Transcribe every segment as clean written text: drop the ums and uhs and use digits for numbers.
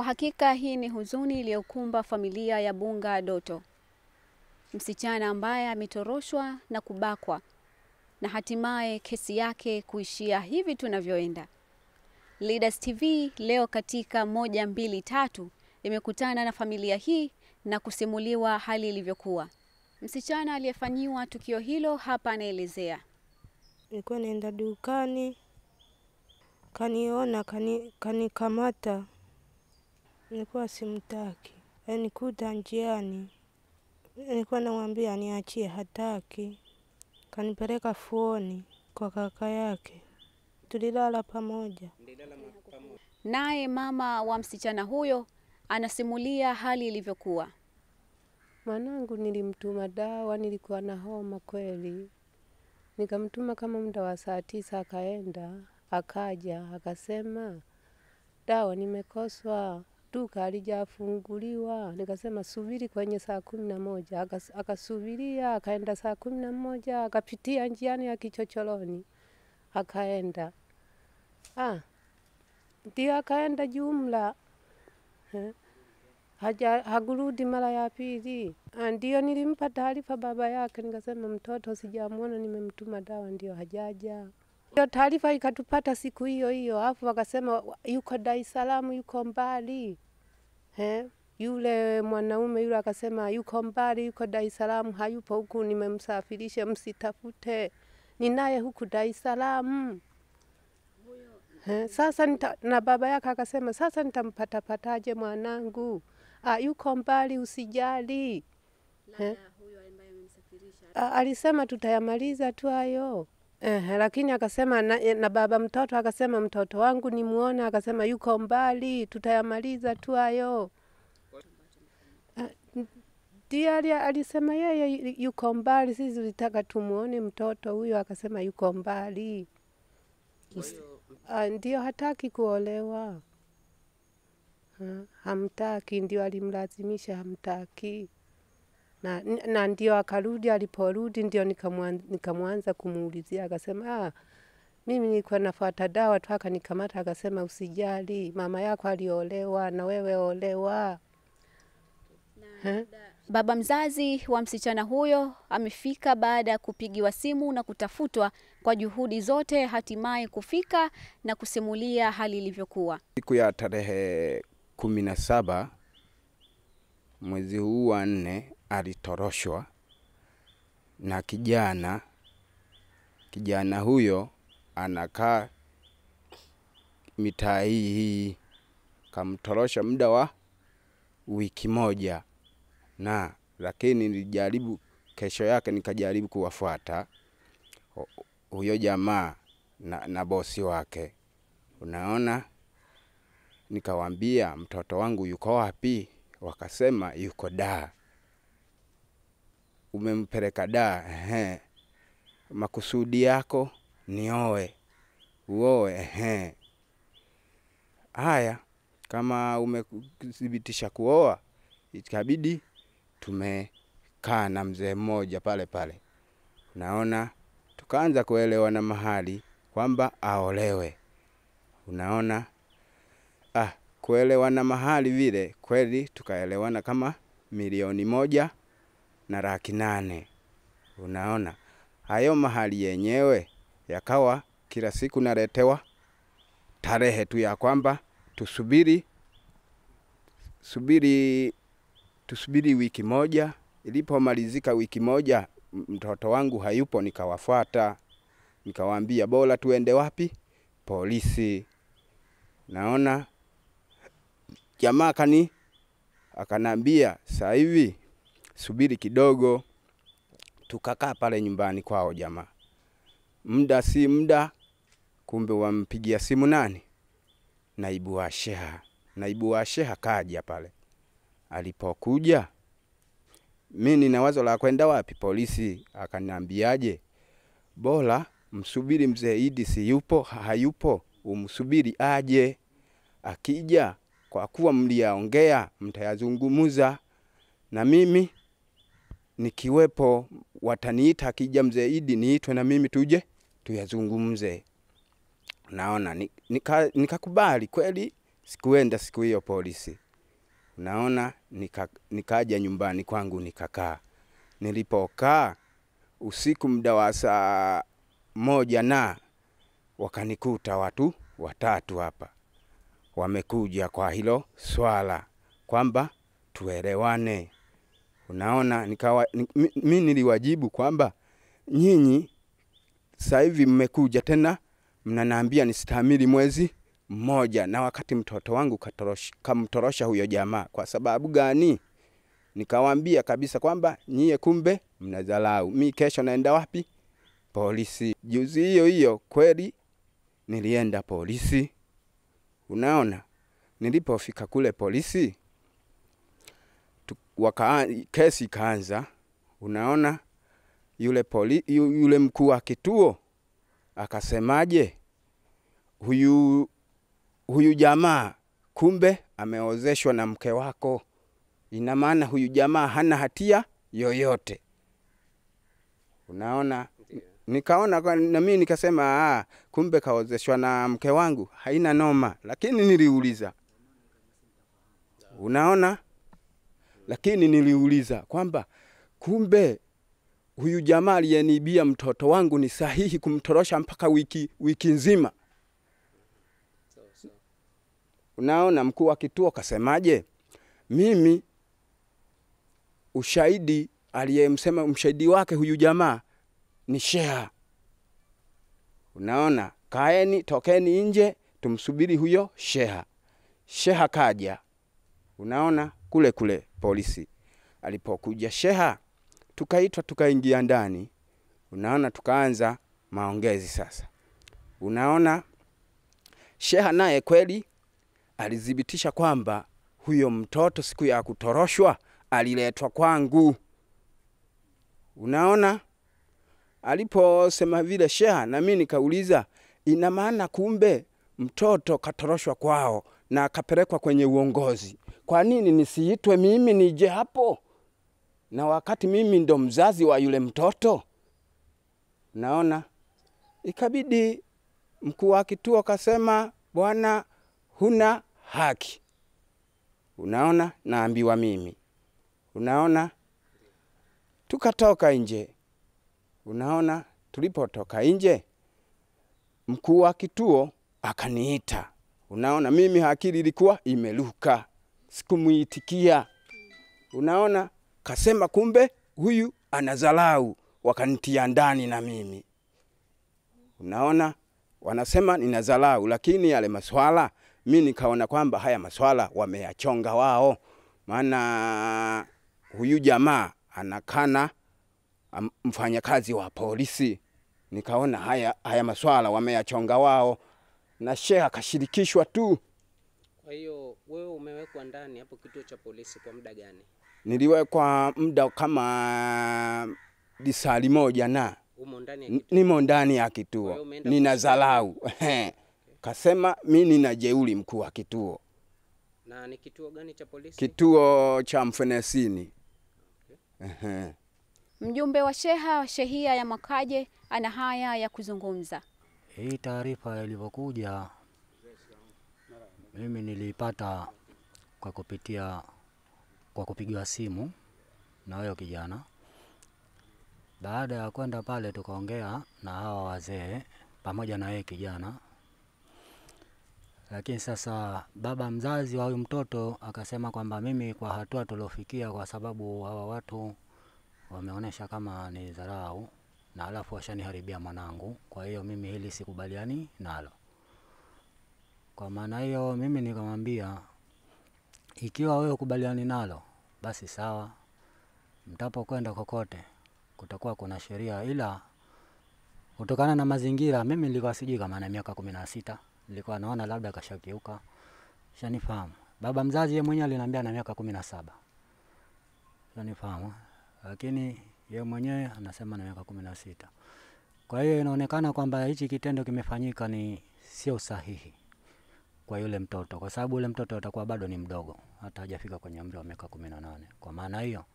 Kwa hakika hii ni huzuni iliyokumba familia ya Bunga Doto, msichana ambaye ametoroshwa na kubakwa na hatimaye kesi yake kuishia hivi tunavyoenda. Leaders TV leo katika 1, 2, 3 imekutana na familia hii na kusimuliwa hali ilivyokuwa. Msichana aliyefanyiwa tukio hilo hapa anaelezea. Nilikuwa naenda dukani, kaniona, kanikamata. Nilikuwa simtaki, nikuta njiani. Nilikuwa namwambia niachie, hataki. Kanipeleka fuoni kwa kaka yake. Tulilala pamoja. Naye mama wa msichana huyo anasimulia hali ilivyokuwa. Mwanangu nilimtuma dawa, nilikuwa na homa kweli. Nikamtuma kama muda wa saa 9 akaenda, akaja, akasema dawa nimekoswa, duka halijafunguliwa. Nikasema subiri kwenye saa 11. Akasubiria, akaenda saa 11, akapitia njiani ya kichochoroni, akaenda. Ndio akaenda jumla. Hagurudi mara ya pili. Ndio nilimpa taarifa baba yake, nikasema mtoto sijamuona, nimemtuma dawa ndio hajaja. Ndio taarifa ikatupata siku hiyo hiyo, alafu wakasema yuko Dar es Salaam, yuko mbali. Yule mwanaume yule akasema yuko mbali, yuko Dar es Salaam, hayupo huku, nimemsafirisha, msitafute. Ninaye huku Dar es Salaam. Sasa na baba yake akasema sasa nitampata pataje mwanangu? Yuko mbali, usijali. Alisema tutayamaliza tu hayo. Lakini akasema na baba mtoto akasema mtoto wangu nimuona, akasema yuko mbali, tutayamaliza tu hayo. Ndiye alisema yeye yuko mbali, sisi tulitaka tumuone mtoto huyo, akasema yuko mbali. Ndio hataki kuolewa. Hamtaki, ndio alimlazimisha hamtaki. Na ndio akarudi, aliporudi ndio nikamwanza kumuulizia, akasema mimi nilikuwa nafuata dawa tu, akanikamata akasema usijali, mama yako aliolewa na wewe olewa. Baba mzazi wa msichana huyo amefika baada ya kupigiwa simu na kutafutwa kwa juhudi zote, hatimaye kufika na kusimulia hali ilivyokuwa. Siku ya tarehe 17 mwezi huu wa 4 alitoroshwa na kijana. Kijana huyo anakaa mitaa hii, kamtorosha muda wa wiki moja. Na lakini nilijaribu kesho yake nikajaribu kuwafuata huyo jamaa na bosi wake. Unaona, nikawaambia mtoto wangu yuko wapi? Wakasema yuko Dar. Umempeleka Dar? Ehe. Makusudi yako nioe. Uoe? Ehe. Haya, kama umedhibitisha kuoa, ikabidi tumekaa na mzee mmoja pale pale. Unaona, tukaanza kuelewana mahali kwamba aolewe. Unaona, kuelewana mahali vile kweli tukaelewana kama 1,800,000. Unaona, hayo mahali yenyewe yakawa kila siku naletewa tarehe tu ya kwamba tusubiri wiki moja. Ilipomalizika wiki moja mtoto wangu hayupo, nikawafuata nikawaambia bora tuende wapi? Polisi. Naona jamaa akanambia sasa hivi subiri kidogo. Tukakaa pale nyumbani kwao jamaa. Muda si muda, kumbe wampigia simu nani? Naibu wa sheha. Naibu wa sheha kaja pale. Alipokuja, mimi nina wazo la kwenda wapi? Polisi. Akaniambiaje, bora msubiri mzee Idi, si yupo? Hayupo, umsubiri aje. Akija, kwa kuwa mliyaongea mtayazungumuza, na mimi nikiwepo wataniita. Akija mzee Idi niitwe na mimi tuje tuyazungumze. Naona nikakubali kweli. Sikuenda siku hiyo polisi. Unaona, nikaja nyumbani kwangu nikakaa. Nilipokaa usiku muda wa saa 1 na wakanikuta watu watatu hapa. Wamekuja kwa hilo swala kwamba tuelewane. Unaona, mimi niliwajibu kwamba nyinyi sasa hivi mmekuja tena mnaniambia nistamili mwezi mmoja, na wakati mtoto wangu kamtorosha huyo jamaa kwa sababu gani? Nikawaambia kabisa kwamba nyie kumbe mnadharau. Mimi kesho naenda wapi? Polisi. Juzi hiyo hiyo kweli nilienda polisi. Unaona, nilipofika kule polisi kesi ikaanza. Unaona, yule mkuu wa kituo akasemaje, huyu jamaa kumbe ameozeshwa na mke wako. Ina maana huyu jamaa hana hatia yoyote. Unaona, nikaona na mimi nikasema kumbe kaozeshwa na mke wangu, haina noma. Lakini niliuliza. Unaona? Lakini niliuliza kwamba kumbe huyu jamaa aliyenibia mtoto wangu ni sahihi kumtorosha mpaka wiki nzima. Unaona, mkuu wa kituo kasemaje? Mimi ushahidi aliyemsema mshahidi wake huyu jamaa ni sheha. Unaona, kaeni tokeni nje tumsubiri huyo sheha. Sheha kaja. Unaona, kule kule polisi. Alipokuja sheha tukaitwa tukaingia ndani. Unaona, tukaanza maongezi sasa. Unaona, sheha naye kweli alithibitisha kwamba huyo mtoto siku ya kutoroshwa aliletwa kwangu. Unaona, aliposema vile sheha, na mimi nikauliza, ina maana kumbe mtoto katoroshwa kwao na akapelekwa kwenye uongozi. Kwa nini nisiitwe mimi nije hapo? Na wakati mimi ndo mzazi wa yule mtoto. Naona, ikabidi mkuu wa kituo kasema, bwana huna haki. Unaona, naambiwa mimi. Unaona, tukatoka nje. Unaona, tulipotoka nje mkuu wa kituo akaniita. Unaona, mimi akili ilikuwa imeluka, sikumuitikia. Unaona, kasema kumbe huyu anadharau, wakanitia ndani na mimi. Unaona, wanasema ninadharau, lakini yale maswala mimi nikaona kwamba haya maswala wameyachonga wao. Maana huyu jamaa anakana mfanyakazi wa polisi. Nikaona haya maswala wameyachonga wao, na sheha kashirikishwa tu. Kwa hiyo wewe umewekwa ndani hapo kituo cha polisi kwa muda gani? Niliwekwa muda kama lisali moja na umo ndani ya kituo. Nimo ndani ya kituo. Ninadharau. Kasema mimi nina jeuri mkuu wa kituo. Na ni kituo gani cha polisi? Kituo cha Mfenesini. Okay. Mjumbe wa sheha wa shehia ya Makaje ana haya ya kuzungumza. Hii taarifa ilivyokuja mimi niliipata kwa kupitia kwa kupigiwa simu na huyo kijana. Baada ya kwenda pale tukaongea na hawa wazee pamoja na yeye kijana. Lakini sasa baba mzazi wa huyu mtoto akasema kwamba mimi kwa hatua tuliofikia, kwa sababu hawa watu wameonesha kama ni dharau na alafu washaniharibia mwanangu, kwa hiyo mimi hili sikubaliani nalo. Kwa maana hiyo mimi nikamwambia, ikiwa wewe ukubaliani nalo basi sawa, mtapokwenda kokote kutakuwa kuna sheria, ila kutokana na mazingira mimi nilikuwa sijui kama ana miaka 16, nilikuwa naona labda kashakiuka. Shanifahamu. Baba mzazi yeye mwenyewe aliniambia ana miaka 17. Shanifahamu. Lakini yeye mwenyewe anasema ana miaka 16. Kwa hiyo inaonekana kwamba hichi kitendo kimefanyika ni sio sahihi kwa yule mtoto, kwa sababu yule mtoto atakuwa bado ni mdogo, hata hajafika kwenye umri wa miaka 18. Kwa maana hiyo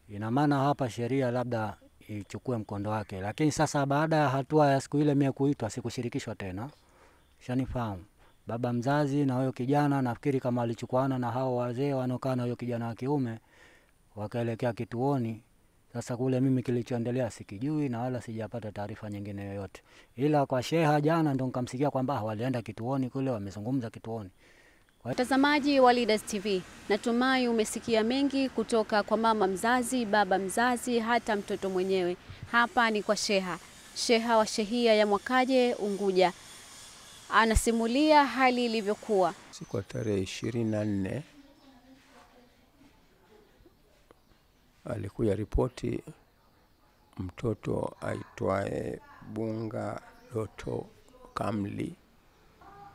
ina maana hapa sheria labda ichukue mkondo wake. Lakini sasa baada ya hatua ya siku ile mimi kuitwa sikushirikishwa tena. Shanifahamu. Baba mzazi na huyo kijana nafikiri kama alichukuana na hao wazee wanaokaa na huyo kijana wa kiume wakaelekea kituoni. Sasa kule mimi kilichoendelea sikijui na wala sijapata taarifa nyingine yoyote. Ila kwa sheha jana ndo nikamsikia kwamba walienda kituoni kule, wamezungumza kituoni. Mtazamaji wa Leaders TV, natumai umesikia mengi kutoka kwa mama mzazi, baba mzazi, hata mtoto mwenyewe. Hapa ni kwa sheha, sheha wa shehia ya Mwakaje Unguja. Anasimulia hali ilivyokuwa. Siku ya tarehe 24 alikuja ripoti mtoto aitwaye Bunga Doto Kamli.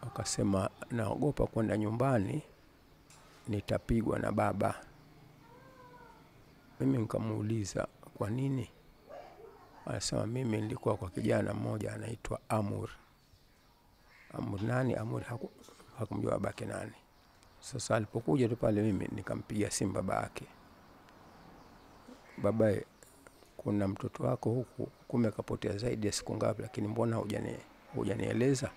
Akasema naogopa kwenda nyumbani nitapigwa na baba. Mimi nikamuuliza kwa nini? Anasema mimi nilikuwa kwa kijana mmoja anaitwa Amur. Amur nani? Amur hakumjua babake nani. Sasa alipokuja tu pale mimi nikampigia simu babake. Babae, kuna mtoto wako huku kumbe kapotea zaidi ya siku ngapi, lakini mbona hujanieleza?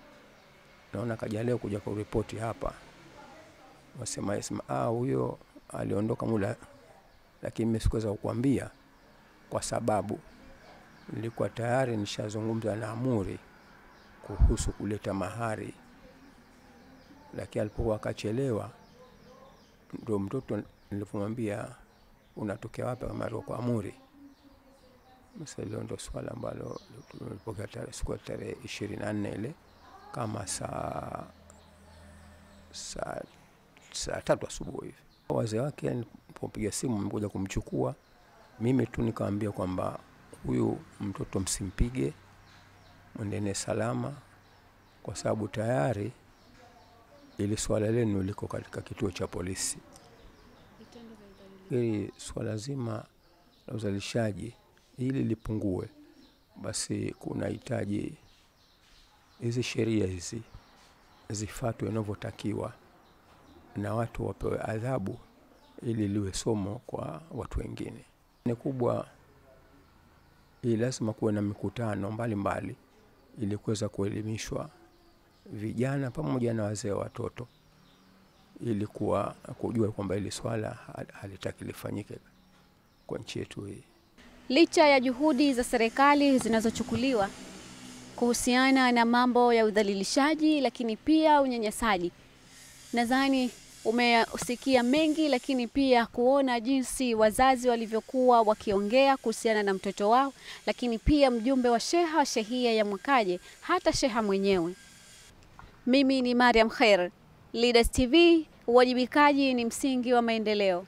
Naona kaja leo kuja kuripoti hapa. Wasema huyo aliondoka muda, lakini mimi sikuweza kukuambia kwa sababu nilikuwa tayari nishazungumza na Amuri kuhusu kuleta mahari, lakini alipokuwa akachelewa ndio mtoto nilipomwambia unatokea wapi, kama kwa Amuri. Sasa hilo ndio swala ambalo tulipokea siku ya tarehe 24 ile kama saa 3 asubuhi hivi. Wazee wake nilipopiga simu wamekuja kumchukua. Mimi tu nikamwambia kwamba huyu mtoto msimpige, mwendene salama, kwa sababu tayari ili swala lenu liko katika kituo cha polisi. Ili swala zima la uzalishaji ili lipungue, basi kunahitaji hizi sheria hizi zifuatwe inavyotakiwa na watu wapewe adhabu ili liwe somo kwa watu wengine. Ni kubwa ili lazima kuwe na mikutano mbalimbali ili kuweza kuelimishwa vijana pamoja na wazee watoto ili kujua kwamba hili swala halitaki lifanyike kwa nchi yetu hii. Licha ya juhudi za serikali zinazochukuliwa kuhusiana na mambo ya udhalilishaji lakini pia unyanyasaji, nadhani umesikia mengi, lakini pia kuona jinsi wazazi walivyokuwa wakiongea kuhusiana na mtoto wao, lakini pia mjumbe wa sheha wa shehia ya Mwakaje, hata sheha mwenyewe. Mimi ni Mariam Khair, Leaders TV, uwajibikaji ni msingi wa maendeleo.